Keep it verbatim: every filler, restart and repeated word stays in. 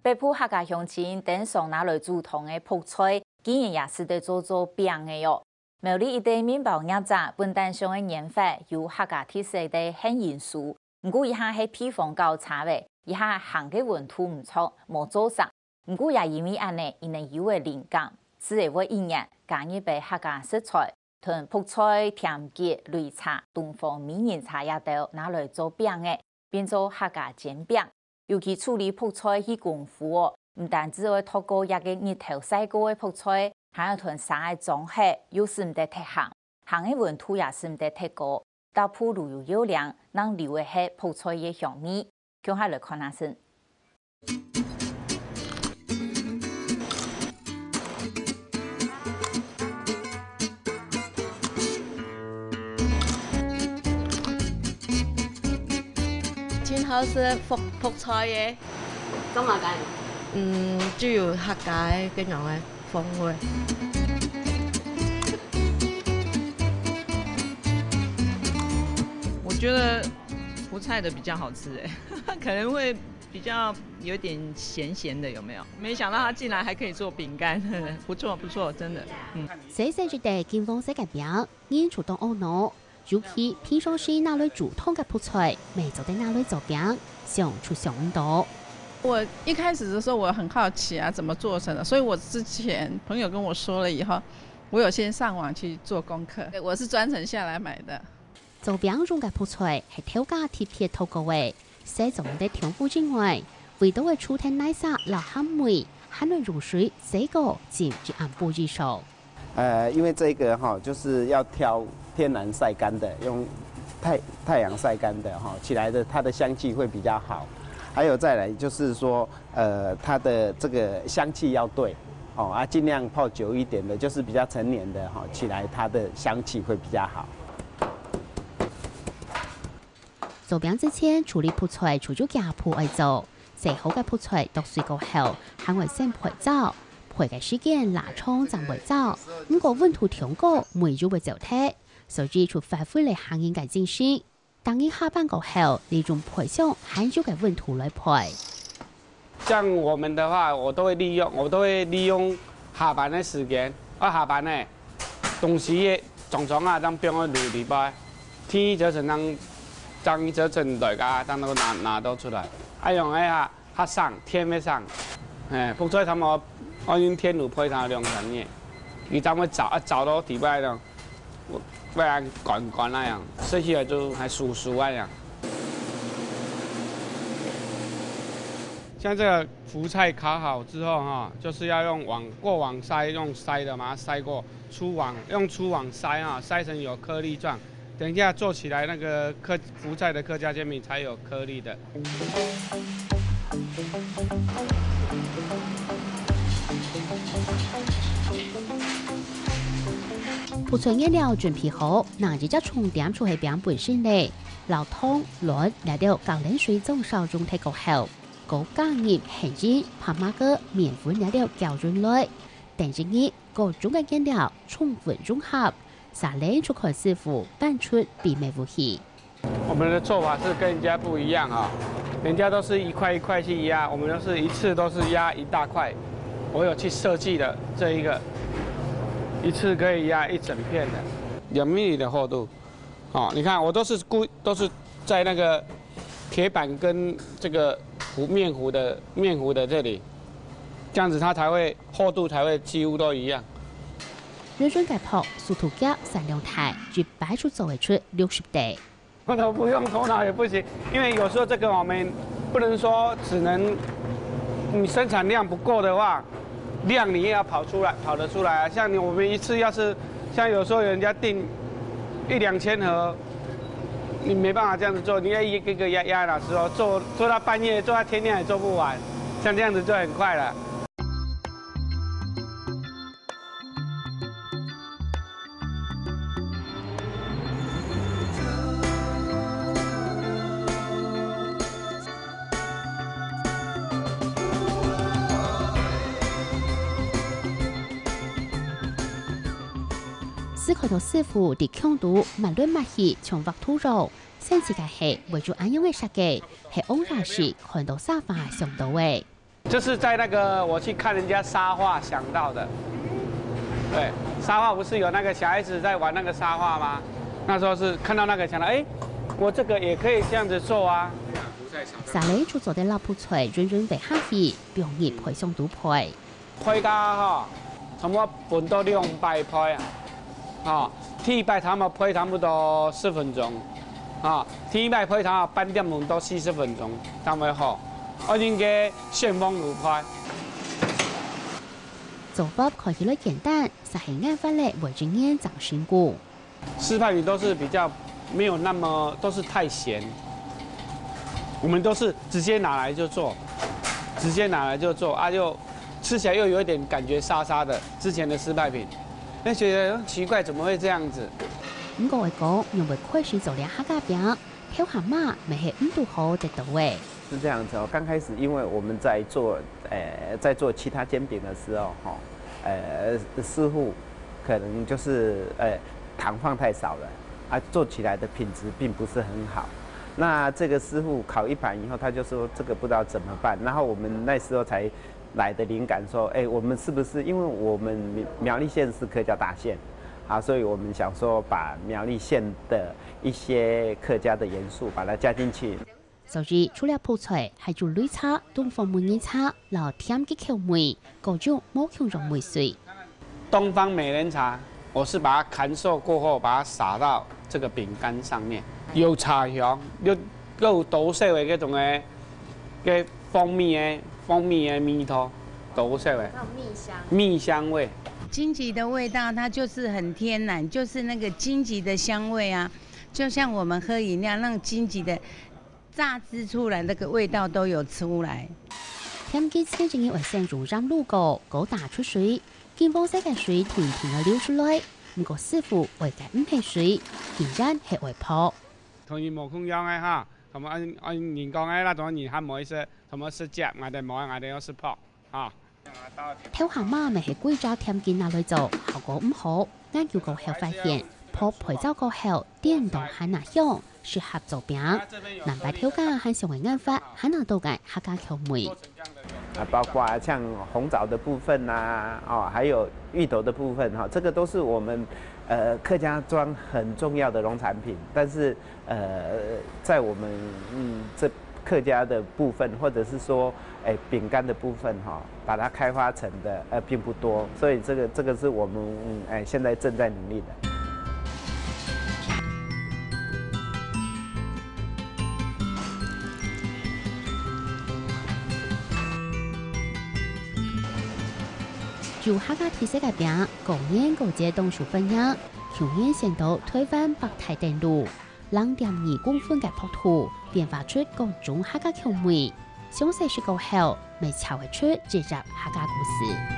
北部客家鄉親經常拿來煮湯个覆菜，竟然也使得做做餅仔哦。苗栗一個麵包業者本旦上个研發有客家特色个杏仁酥，毋過這下係配方較差咧，這下烘个溫度毋著，無做成。毋過也因為恁仔，佢等有了靈感，自然會一年加入个客家食材，同覆菜、甜桔、擂茶、東方美人茶這兜拿來做餅仔，變做客家煎餅。 尤其處理覆菜係功夫哦，毋單止愛透過這個日頭曬過个覆菜，還愛同沙仔裝核，又使毋得忒鹹，烘个溫度也使毋得忒高，搭配滷油幼涼，正留个核覆菜个香味。共下來看下先。 盡好食覆，覆菜个。做麼个？嗯，就有客家个該樣个風味。我覺得福菜的比較好吃欸，可能會比較有點鹹鹹的，有沒有？沒想到它竟然還可以做餅乾，不錯不錯，真的，嗯。細細隻个金黃色个餅， 人就當懊惱，尤其平常時拿來煮湯个覆菜，乜做得拿來做餅，想就想毋到。我一開始的時候我很好奇啊，怎麼做成的？所以我之前朋友跟我說了以後，我有先上網去做功課。我是專程下來買的。做餅用个覆菜係頭家特別討過个， 洗淨得湯汏之外，味道个出忒泥沙摎鹹味，還愛用水洗過浸一暗晡以上。呃，因為這個哈，就是要挑天然曬乾的，用太，太陽曬乾的哈，起來的它的香氣會比較好。還有再來就是說，呃，它的這個香氣要對，哦，啊，盡量泡久一點的，就是比較陳年的哈，起來它的香氣會比較好。 做餅之前，處理覆菜除有幾步愛做，洗好个覆菜剁碎過後，還愛先焙燥。焙个時間拉長正會燥，毋過溫度忒高，乜又會燥忒，所以就發揮了客人个精神。逐日下班過後，利用焙箱還有个溫度來焙。 像我們的話，我都會利用，我都會利用下班的時間，啊，下班呢，東西也裝裝啊，當放在爐裡背，天一早晨當，當一早晨來个，當都拿，拿到出來。啊，用个啊，較省，電會省。哎，覆菜差不多，愛用電爐焙它兩三日，佢正會燥，啊，燥到底背了。 不然乾乾那樣，吃起來就還酥酥那樣。像這個福菜烤好之後哈，就是要用網，過網篩，用篩的嘛，篩過，粗網，用粗網篩哈，篩成有顆粒狀，等一下做起來那個客，福菜的客家煎餅才有顆粒的。 覆菜原料準備好，另一隻重點就係餅本身了。摎糖、卵這兜隔冷水蒸燒溶忒過後，過加入杏仁、白馬葛、麵粉這兜攪勻來。等一日，各種个原料充分融合，續等就看師傅搬出秘密武器。 我們的做法是跟人家不一樣啊，人家都是一塊一塊去壓，我們都是一次都是壓一大塊。我有去設計的這一個，一次可以壓一整片的。兩米的厚度，哦，你看我都是故，都是在那個鐵板跟這個糊，麵糊的，麵糊的這裡，這樣子它才會，厚度才會幾乎都一樣。潤潤个礐，速度遽，產量大，一擺就做會出六十垤。 我都不用頭腦也不行，因為有時候這個我們不能說只能，你生產量不夠的話，量你也要跑出來，跑得出來啊。像你，我們一次要是，像有時候有人家訂一兩千盒，你沒辦法這樣子做，你要一個一個壓，壓，老實說，做，做到半夜，做到天亮也做不完，像這樣子就很快了。 試看著師傅在牆肚抹來抹去，像畫圖樣，生趣个係會有恁樣个設計，係往常時看著沙發想到个。这是在那个我去看人家沙画想到的。对，沙画不是有那个小孩子在玩那个沙画吗？那时候是看到那个想到，哎，我这个也可以这样子做啊。沙梨就做得摎覆菜軟軟煨下去，放入焙箱肚焙。焙个吼，差不多分到兩百焙啊，吼，第一擺差不多焙差不多十分钟，吼，第一擺焙差不多半点鐘到四十分钟，正會好。愛用个旋風爐焙。做法看起來簡單，實係研發了會一年正成功。 湿派米都是比较没有那么，都是太咸。我们都是直接拿来就做，直接拿来就做啊，又吃起来又有一点感觉沙沙的。之前的湿派品，那觉得奇怪，怎么会这样子？毋過會講，因為開始做了客家餅，頭下嘛，乜係毋堵好得到个。是这样子哦，刚开始因为我们在做，呃，在做其他煎饼的时候，哈，呃，师傅可能就是呃糖放太少了，啊，做起来的品质并不是很好。那这个师傅烤一盘以后，他就说这个不知道怎么办，然后我们那时候才来的灵感说，哎，我们是不是因为我们苗栗县是客家大县，啊，所以我们想说把苗栗县的一些客家的元素把它加进去。 所以除了覆菜，還有擂茶、東方美人茶摎甜个口味，各種無共樣味緒。東方美人茶，我是把它乾燥过后，把它撒到这个饼干上面，有茶香，又又有多少的那种个个蜂蜜的蜂蜜的味道，多少的蜜香蜜香味。荆棘的味道，它就是很天然，就是那个荆棘的香味啊，就像我们喝饮料那种荆棘的榨汁出来那个味道都有出来。甜个前一日會先用鹽滷過，過打出水，金黃色个水定定仔流出來。毋過師傅愛个毋係水，竟然係愛烰。同人無共樣个哈，同人人講个那種人還無意思，同人食汁，𠊎等無，𠊎等要食烰哈。 頭下嘛乜係歸隻甜个拿來做，效果毋好。研究過後發現，烰焙燥過後，顛倒還較香，適合做餅。南北頭家還想愛研發還較多个客家口味。啊，包括像紅棗的部分呐，哦，還有芋頭的部分哈，這個都是我們呃客家庄很重要的農產品，但是呃在我們嗯這客家的部分，或者是說哎餅乾的部分哈，把它開發成的呃並不多，所以這個這個是我們嗯哎現在正在努力的。 有客家特色个餅，過年過節當受歡迎。舊年先到台灣百大登陸，零點二公分个薄度，變化出各種客家口味。詳細食過後，乜嚐會出這隻客家故事。